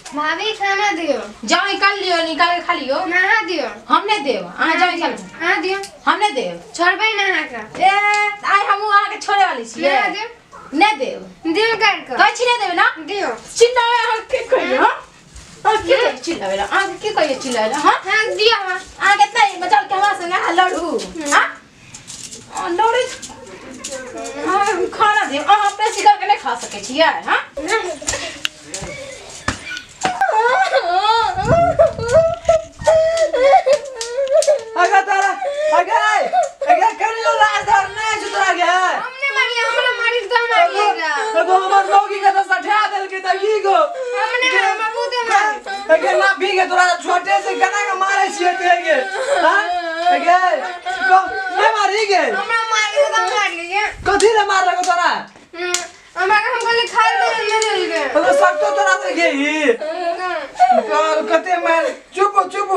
भाभी खाना दियो। जाओ निकाल लियो, निकाल के खा लियो। नहा दियो। हम नहीं देव, अहाँ जाओ निकाल। अहाँ दियो। हम नहीं देव। छोड़बै नहा के। ए आइ हमहूँ अहाँके छोड़े वाली छियै। नहा दियो। नहीं देव। दियो कर के। कहै छी नहीं देब ना? दियो। चिल्लावे अहाँ के कहियो? हां के कहियो चिल्लावे ला? अहाँ के कहियो चिल्लावे ला? हां हां दियो। हां अहाँ के इतना मजाल के हमरा संगे अहाँ लड़ू? हां लड़ै। हां खाना देब। अहाँ अपने सिकर के नहीं खा सकै छियै? हां अगर तारा अगर अगर करियो लाज धर नहीं छुतरा गया। हमने मारी, हमरा मारी तो मारिएगा। तो हमर मौगी के तो सठा देल के त ई गो हमने हमरा बहुत मारी। अगर ना भी के तोरा छोटे से कना के मारे छिए ते गे। हां अगर को ने मारी गे। हमरा मारी तो मारिए। कथि ले मारलको तोरा? हमरा हम कहली खाइ दे नहीं देल गे। तो सकतो तोरा से गे ई कते मार। चुप चुप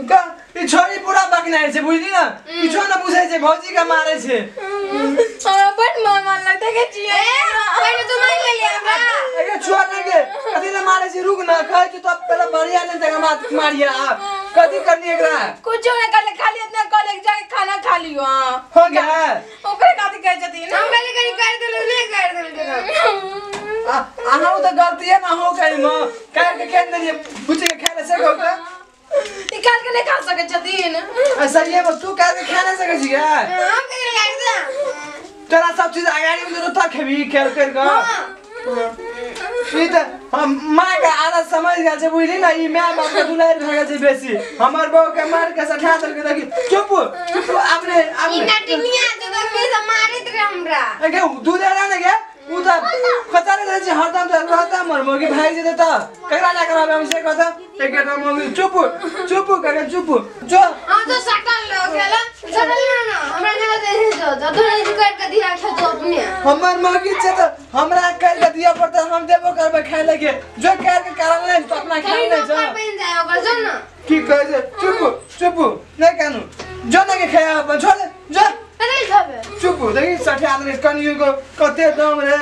का ई छोरी पूरा बकनाइ छै बुझली ना? किछो न बुझै छै, भौजी के मारै छै। हमरा बड मार मारलक देखे छियै। पहिले तो मारि लेलियै हमरा। अगे छोड़ न गे, कथि ले मारै छै? रुक ना, कहै छी तो पहिले बढ़िया ने तक मार मारिया। कथि करनी एकरा? कुछो नै करले, खाली इतना कहले जाके खाना खा लियो। हां हो गया। ओकरे खातिर कहै छथिन। हम कहली कनी कर देलु नहीं कर देलु। अहाँ त गलती है ना हो गई म कर के केन देलियै बुझी के खाय ले से कहू त निकाल के नहीं खा सकै छथिन। ऐसा ये बस तू कर के खा नहीं सकै छी हम के काट दे तोरा सब चीज अगाड़ी में तो तक खेबी खेल कर के। ई त हम मां के आदत समझ गेल छै बुझली ना? ई my बाप के दुलार भए गेल छै बेसी। हमर बहू के मार के सठा देलकै देखी। चुप चुप अपने ई नटिनिया के तो से मारित रहे हमरा। अगे दूध रे ने गे उ त खतरे रहै छै हरदम त रहता हमर मौगी भागि जेतै त ककरा जा करबै हम से कहता। एकटा मौगी चुप चुप करे चुप जो। हम तो सटल रहो खेला सटल ना ना हमरा ना दे दो जो नहीं कर के दिया खेतो अपने। हमर मौगी छै त हमरा कर के दिया पड़त हम देबो करबै खाय लगे। जो कर के कारण नै त अपना खाय नै जा बन जाय ओकर जो ना की कहै छै। चुप चुप नै कानू जो ना के खाय अपन छोड़ जो नहीं खाबे। चुप देखी सठिया देलकै कनियो को कते दम रे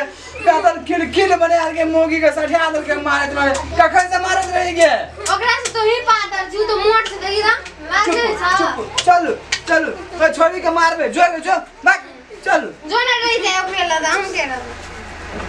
कातल खिल खिल बने आर के मौगी के सठिया देलकै मारैत रहे। कखन से मारैत रही गे? ओकरा से तो ही पातर छी तो मोट से देखी ना लाजे छ। चुप चल चल छोड़ी के मारबे जो जो भाग चल जो ना रही जाय ओकरे लगा हम के रह।